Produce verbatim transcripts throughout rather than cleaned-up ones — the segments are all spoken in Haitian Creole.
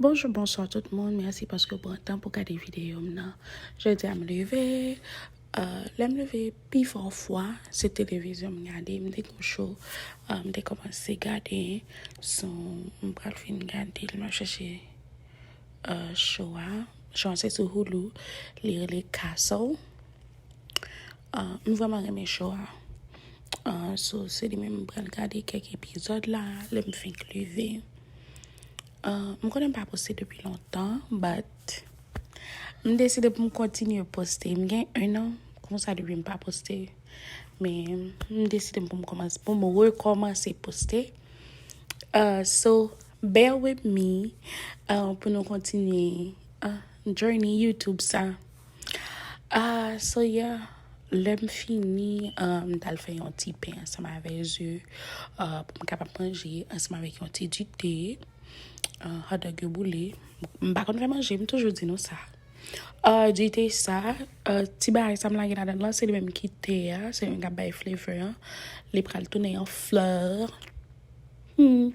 Bonjou, bonswa tout moun. Mèsi paske w pran tan pou gade videyo m nan. Jodi a m leve. Euh, lè m leve, pifò fwa, se televizyon m gade. M te gen cho, euh, m te kòmanse gade. So, m pral fin gade l. M ap chèche, euh, cho a. Cho a se sou Hulu. Li rele Castle. Ah, m vrèman renmen cho a. Ah, so, se li menm m pral gade kèk epizòd la, lè m fenk leve. Ah, m konnen m pa poste depi lontan, but m deside pou m kontinye poste. M gen en an konsa depi m pa poste. Men m deside pou m kòmanse, pou m rekòmanse poste. Ah, so, bear with me, ah, pou nou kontinye, ah, journey YouTube sa. Ah, so yeah, lè m fini, ah, m t al fè yon ti pen ansanm avè ze, ah, pou m kapab manje ansanm avèk yon ti dite, ah, hotdog yo boule. M pa konn fè manje, m toujou di nou sa. Ah, dite sa, ah, ti bagay sa m lage ladan l lan, se li menm ki te a, se li menm k ap bay flavor an. Li pral tounen yon flè. Hmm,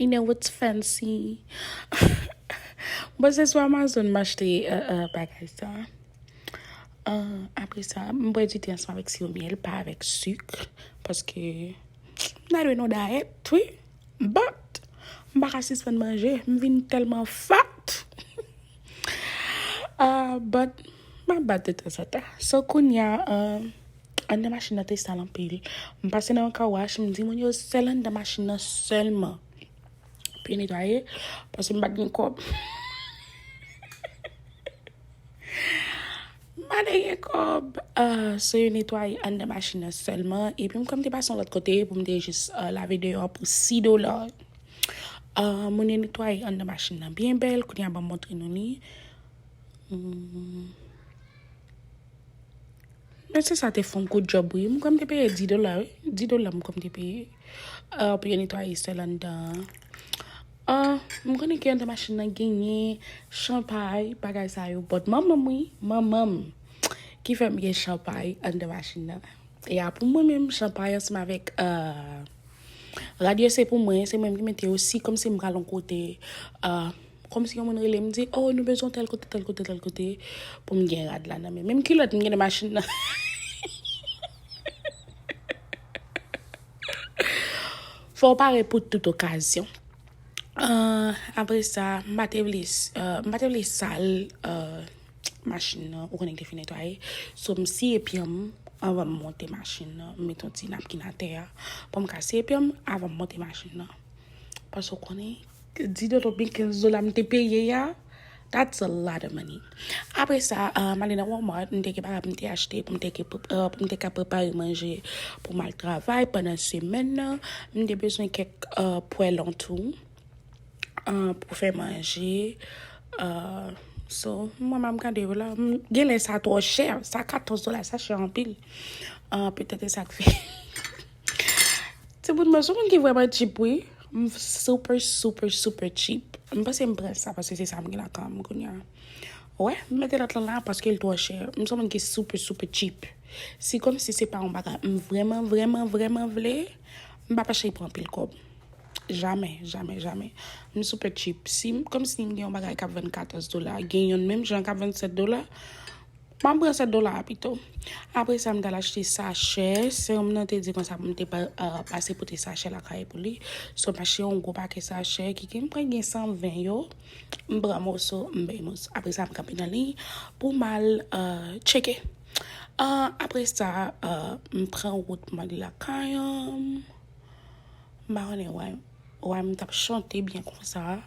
I know it's fancy. Bon, se sou Amazon m achte, ah, ah, bagay sa. Ah, apre sa, m bwè dite ansanm avèk siwo myèl, pa avèk sik, paske m ta dwe nan dayèt, wi. But, m pa ka sispann manje, m vin tèlman fat. Ah, but, m ap bat de tanzantan. So, kounye a, ah, anndan machin nan te sal anpil. M pase nan yon car wash, m di moun yo sèl anndan machin nan sèlman pou yo netwaye, paske m pa t gen kòb. M pa t gen kòb. Ah, so yo netwaye anndan machin nan sèlman. Epi m kòm te pase yon lòt kote pou m te jis, ah, lave deyò pou sis dola. Ah, moun yo netwaye anndan machin nan byen bèl. Kounye a ban m montre nou li. Hmm. Men se sa te fè yon good job, wi. M kwè m te peye dis dola, wi. Dis dola m kwè m te peye. Ah, pou yo netwaye sèl anndan an. Ah, m konnen ke anndan machin nan genyen chanpay, bagay sa yo. But manman m, wi, manman m ki fè m gen chanpay anndan machin nan. E a pou mwen menm, chanpay ansanm avèk, ah, rad yo se pou mwen, se mwen ki mete yo. Si kòmsi m pral yon kote, ah, kòmsi yon moun rele m, di, "Oh, nou bezwen tèl kote, tèl kote, tèl kote," pou m gen rad la nan men. Menm kilòt m gen nan machin nan. Fò w pare pou tout okazyon. Ah, apre sa, m pa te vle, ah, m pa te vle sal, ah, machin nan, ou konnen ki te fin netwaye. So, m siye pye m anvan m monte machin nan. M met yon ti napkin atè a pou m ka siye pye m anvan m monte machin nan. Paske ou konnen, dis dola oubyen kenz dola m te peye a, that's a lot of money. Apre sa, ah, m ale nan Walmart, m te gen bagay pou m te achte, pou m te, pou m te ka prepare manje pou m al travay pandan semèn nan. M te bezwen kèk, ah, pwèlon tou, ah, pou fè manje. Ah, so, mwen, m gade yo la. M, genlè sa twò chè. Sa katòz dola, sa chè anpil. Ah, petèt se sa k fè. Timoun, mwen se yon moun ki vrèman cheap, wi. M super, super, super cheap. M panse m pran sa paske se sa m gen lakay mwen kounye a. Wè, m mete lòt lan la paske l twò chè. M se yon moun ki super, super cheap. Si kòmsi se pa yon bagay m vrèman, vrèman, vrèman vle, m p ap chache pran anpil kòb. Jamè, jamè, jamè. M super cheap. Si m, kòmsi m gen yon bagay k ap vann katòz dola, gen yonn menm jan k ap vann sèt dola, m ap pran sèt dola a pito. Apre sa, m t al achte sachè. Sè m nan te di konsa pou m te pa, ah, pase pote sachè lakay pou li. So, m achte yon gwo pakèt sachè ki gen, m kwè gen san ven yo. M pran moso, m bay moso. Apre sa, m kanpe nan liy pou m al, ah, tcheke. Ah, apre sa, ah, m pran wout m ale lakay an. M pa konnen why, why m t ap chante byen konsa.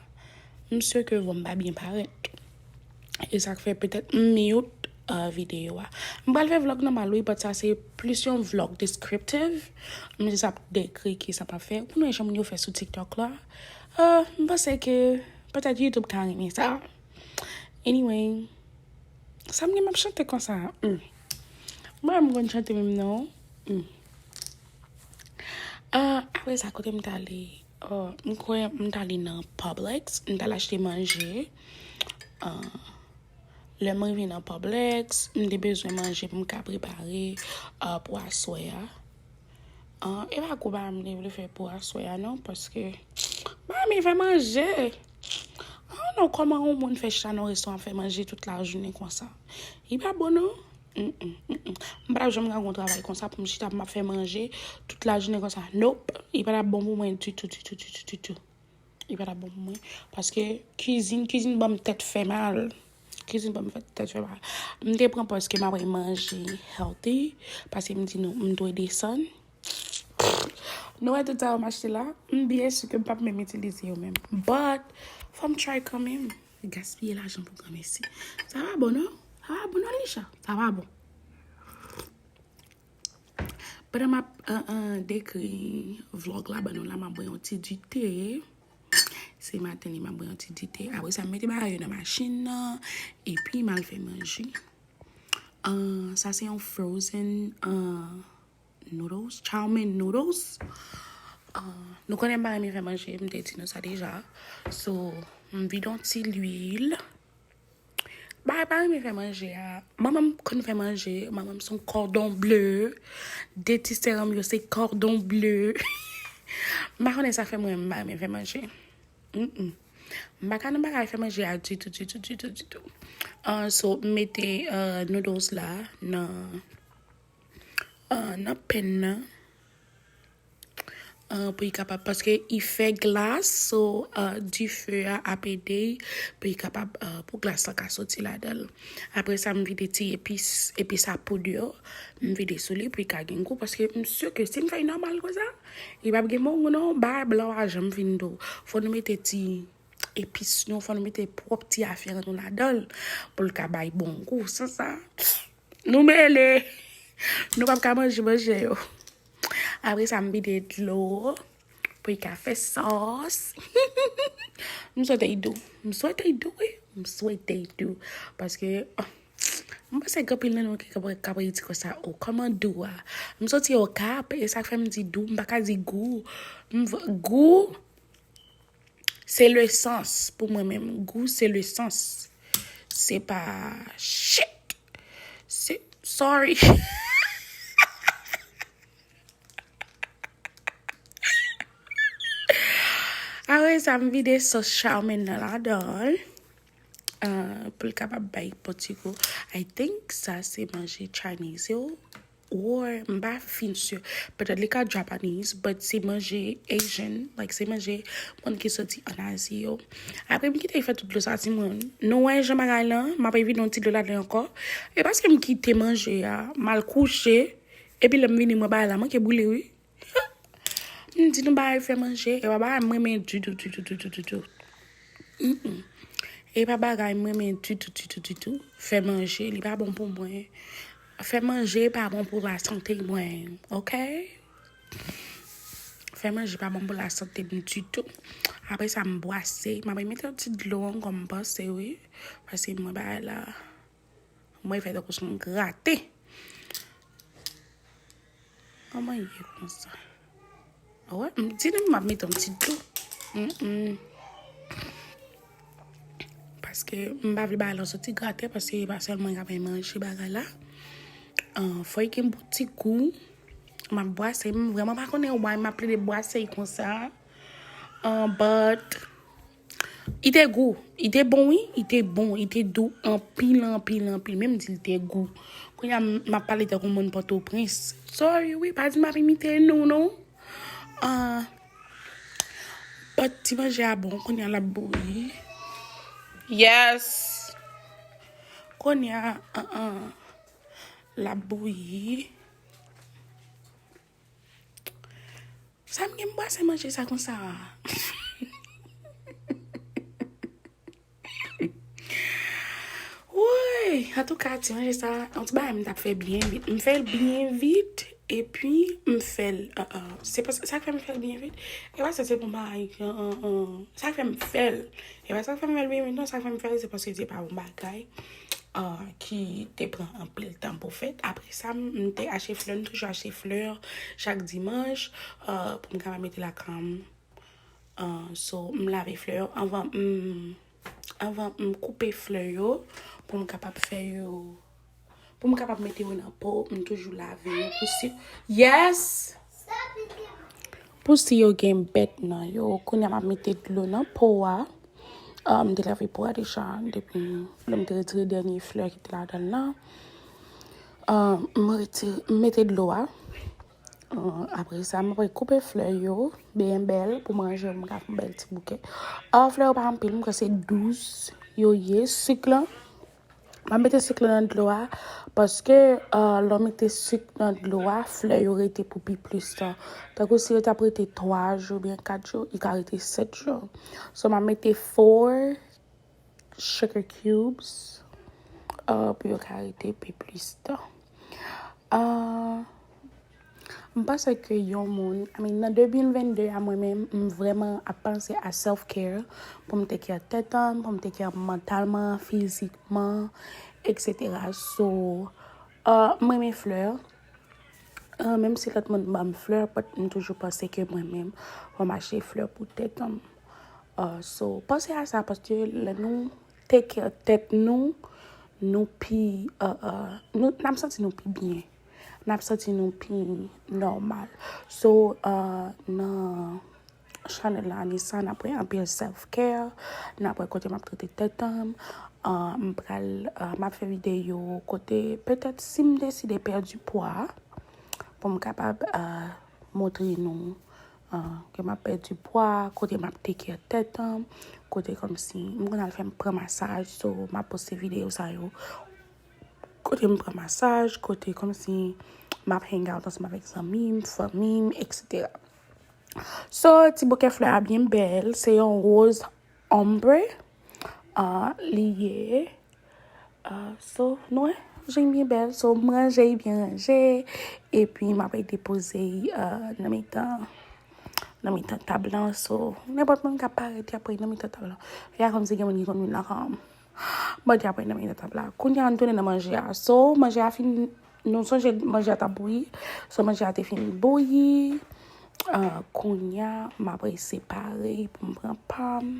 M si ke vwa m pa byen parèt. E sa k fè petèt m mute, ah, videyo a. M pral fè vlog nòmal, wi, but sa se plis yon vlog descriptive. M jis ap dekri ki sa m ap fè. Ou konnen jan moun yo fè sou TikTok la. Ah, m panse ke petèt YouTube ka renmen sa. Anyway, sa m gen m ap chante konsa. Hmm. Mwen, m konn chante menm non. Hmm. Ah, apre sa, kote m t ale? Oh, m kwè m t ale nan Publix, m t al achte manje. Ah, lè m rive nan Publix, m te bezwen manje pou m ka prepare, ah, pou aswè a. Ah, e pa gwo bagay m te vle fè pou aswè a non, paske m pa renmen fè manje. I don't Kòman yon moun fè chita nan yon restoran ap fè manje tout lajounen konsa? Li pa bon non. Mm, mm, mm, mm. M pa t ap janm ka gen yon travay konsa pou m chita pou m ap fè manje tout lajounen konsa. Nope. Li pa t ap bon pou mwen ditou, ditou, ditou, ditou. Li pa t ap bon pou mwen. Paske kizin, kizin ban m tèt fè mal. Kizin ban m tèt fè mal. M te pran pòz ke m ap manje healthy. Paske m di nou, m dwe desann. Nou wè tout sa yo m achte la, m byen si ke m p ap menm itilize yo menm. But, fò m try kanmenm. Gaspiye lajan pou granmesi. Sa pa bon non. Sa pa bon non, Lisha. Sa pa bon. Pandan m ap, uh, uh, dekri vlog la ban nou la, m ap bwè yon ti dite. Se maten li m ap bwè yon ti dite. Apre sa, m mete bagay yo nan machin nan. Epi, m al fè manje. Uh, sa se yon frozen, uh, noodles, chow mein noodles. Uh, nou konnen m pa renmen fè manje, m te di nou sa deja. So, m vide yon ti lwil. Bagay pa renmen fè manje a. Manman m konn fè manje. Manman m se yon cordon bleu. De ti sè m yo se cordon bleu. M pa konnen sa fè mwen m pa renmen fè manje. Mm-mm. M pa ka nan bagay fè manje a ditou, ditou, ditou, ditou. Uh, so, m mete, uh, noodles la nan, uh, nan pèn nan. Uh, pou li kapab, paske li fè glas, so, uh, dife a ap ede pou li kapab, uh, pou glas la ka soti ladan l. Apre sa, m vide ti epis, epis a poud yo, m vide sou li pou li ka gen gou, paske m si ke si m fè l nòmal konsa, li p ap gen bon gou non, bagay blan pa janm fin dou. Fò nou mete ti epis nou, fò nou mete pwòp ti afè nou ladan l pou l ka bay bon gou. San sa, nou mele. Nou p ap ka manje manje yo. Apre sa, m vide dlo pou l ka fè sòs. M swete l dou. M swete l dou, wi. M swete l dou. Paske, oh, m panse gen anpil nan nou ki ka, ka, ka di konsa, oh, kòman dou a? M soti Okap, e sa k fè m di dou, m pa ka di gou. M v-, gou, se lesans pou mwen menm. Gou, se lesans. Se pa shit. Se, sorry. Apre sa, m vide sòs chow mein nan ladan l. Uh, pou l kapab bay pòtigou. I think sa se manje Chinese yo. Or, m pa fin si. Petèt li ka Japanese, but se manje Asian. Like, se manje moun ki soti an Azi yo. Apre, m kite l fè tout dlo sa, timoun. Nou wè jan bagay lan, m ap vide yon ti dlo ladan ankò. E paske m kite manje a, m al kouche. Epi lè m vini, m wè bagay la manke boule, wi. M di nou bagay fè manje, e pa bagay m renmen ditou, ditou, ditou, ditou. Mm-mm. E pa bagay m renmen ditou, ditou, ditou. Fè manje, li pa bon pou mwen. Fè manje pa bon pou lasante mwen, oke? Fè manje pa bon pou lasante m ditou. Apre sa, m bwase. M ap mete yon ti dlo ankò, m panse, wi. Paske mwen bagay la, mwen fè tankou si m grate. Kòman ye konsa? Wè, m di nou m ap mete yon ti dlo. Mm-mm. Paske m pa vle bagay lan soti grate, paske e pa sèl mwen k ap manje bagay la. Ah, fò l gen bon ti gou. M ap bwase, m vrèman pa konnen why m ap plede bwase l konsa. Ah, but li te gou. Li te bon, wi. Li te bon. Li te dou anpil, anpil, anpil. Menm di li te gou. Kounye a, m, m ap pale tankou moun Pòtoprens. Sorry, wi. Pa di m ap imite nou, non. Ah, but ti manje a bon. Kounye a, l ap bouyi. Yes. Kounye a, ah, ah. L ap bouyi. Sa m gen m bwase manje sa konsa a? Woy! Antouka, ti manje sa, yon ti bagay m t ap fè byen vit. M fè l byen vit, epi m fè l, ah, ah. Se pa sa k fè m fè l byen vit. E pa sa se pou bagay, ah, ah, ah. Sa k fè m fè l. E pa sa k fè m fè l byen vit, non, sa k fè m fè l, se paske se pa yon bagay ah, ki te pran anpil tan pou fèt. Apre sa, m, m te achte flè, m toujou achte flè chak dimanch, ah, pou m kapab mete lakay m. Ah, so, m lave flè yo anvan m, anvan m koupe flè yo pou m kapab fè yo, pou m kapab mete yo nan po, m toujou lave yo pou si, yes! Pou si yo gen bèt nan yo. Kounye a m ap mete dlo nan po a. Ah, m te lave pwa deja depi lè m te retire dènye flè ki te ladan l lan. Ah, m retire, m mete dlo a. Ah, apre sa, m apre koupe flè yo byen bèl pou manje, m ka fè yon bèl ti bouke. Ah, flè yo pa anpil, m kwè se douz yo ye. Sik lan, m ap mete sik lan nan dlo a, paske, ah, lè w mete sik nan dlo a, flè yo rete pou pi plis tan. Tankou si yo t ap rete twa jou oubyen kat jou, li ka rete sèt jou. So, m ap mete four sugar cubes, ah, pou yo ka rete pi plis tan. Ah, m panse ke yon moun, I mean, nan de mil vennde a, mwen menm, m vrèman ap panse a self-care, pou m take care tèt an, pou m take care mantalman, fizikman, et cetera. So, ah, m renmen flè. Ah, menm si lòt moun ban m flè, but m toujou panse ke mwen menm, fò m achte flè pou tèt an. Ah, so, panse a sa, paske lè nou take care tèt nou, nou pi, ah, ah, nou, n ap santi nou pi byen. N ap santi nou pi nòmal. So, ah, nan chanèl la, ane sa, n ap wè anpil self-care, n ap wè kote m ap trete tèt an. Ah, m pral, ah, m ap fè videyo kote, petèt, si m deside pèdi pwa, pou m kapab, ah, montre nou, ah, ke m ap pèdi pwa, kote m ap take care tèt an, kote kòmsi m konn al fè m pran masaj, so m ap poste videyo sa yo. Kote m pran masaj, kote kòmsi m ap hang out ansanm avèk zanmi m, fanmi m, et cetera. So, ti bouke flè a byen bèl, se yon rose ombre, ah, li ye. Ah, so, nou wè, jan l byen bèl, so, m ranje l byen ranje, epi m ap depoze l, ah, nan mitan, nan mitan tab lan, so, nenpòt moun k ap parèt, y ap nan mitan tab lan. Y a kòmsi gen moun ki konn vin nan kay an. But y ap nan mitan tab la. Kounye a, nou tounen nan manje a. So, manje a fin, nou sonje manje a t ap bouyi. So, manje a te fin bouyi. Ah, kounye a, m ap separe pou m pran pa m.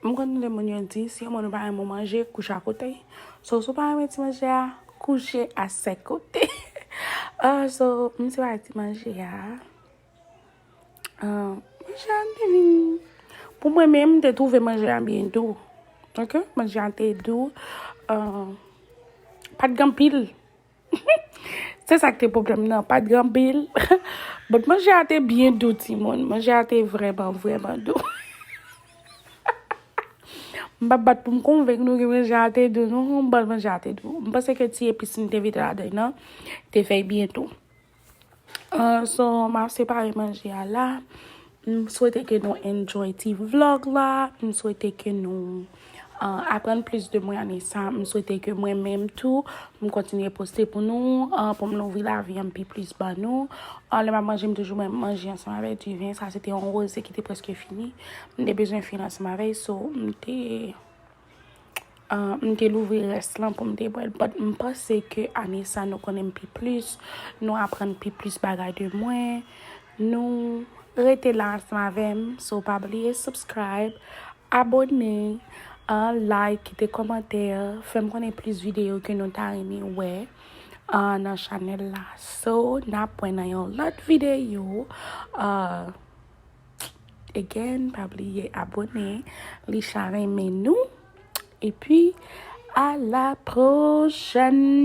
M konn tande moun yo di, si yon moun ou pa renmen manje, kouche akote. So, si w pa renmen ti manje a, kouche a sèk kote. Ah, so, m separe ti manje a. Ah, manje a te vin, pou mwen menm, m te twouve manje a byen dou. Ok? Manje a te dou. Ah, pa t gen anpil. Se sa k te pwoblèm nan, pa t gen anpil. But manje a te byen dou, timoun. Manje a te vrèman, vrèman dou. M p ap bat pou m konvenk nou ke manje a te dou, non, but manje a te dou. M panse ke ti epis m te mete ladan nan te fè l byen tou. Ah, so, m ap separe manje a la. M swete ke nou enjoy ti vlog la. M swete ke nou, ah, aprann plis de mwen ane sa. M swete ke mwen menm tou, m kontinye poste pou nou, ah, pou m louvri lavi an pi plis ban nou. Ah, lè m ap manje, m toujou manje ansanm avèk diven. Sa se te yon roze ki te prèske fini. M te bezwen fini ansanm avè l, so, m te Ah, m te louvri rès lan pou m te bwè l. But m panse ke ane sa nou konnen m pi plis, nou aprann pi plis bagay de mwen. Nou rete la ansanm avè m. So, pa bliye subscribe, abone, ah, like, kite kòmantè, fè m konnen plis videyo ke nou ta renmen wè, ah, nan chanèl la. So, n ap wè nan yon lòt videyo. Ah, Again, pa bliye abone. Lisha renmen nou. Epi, à la prochaine!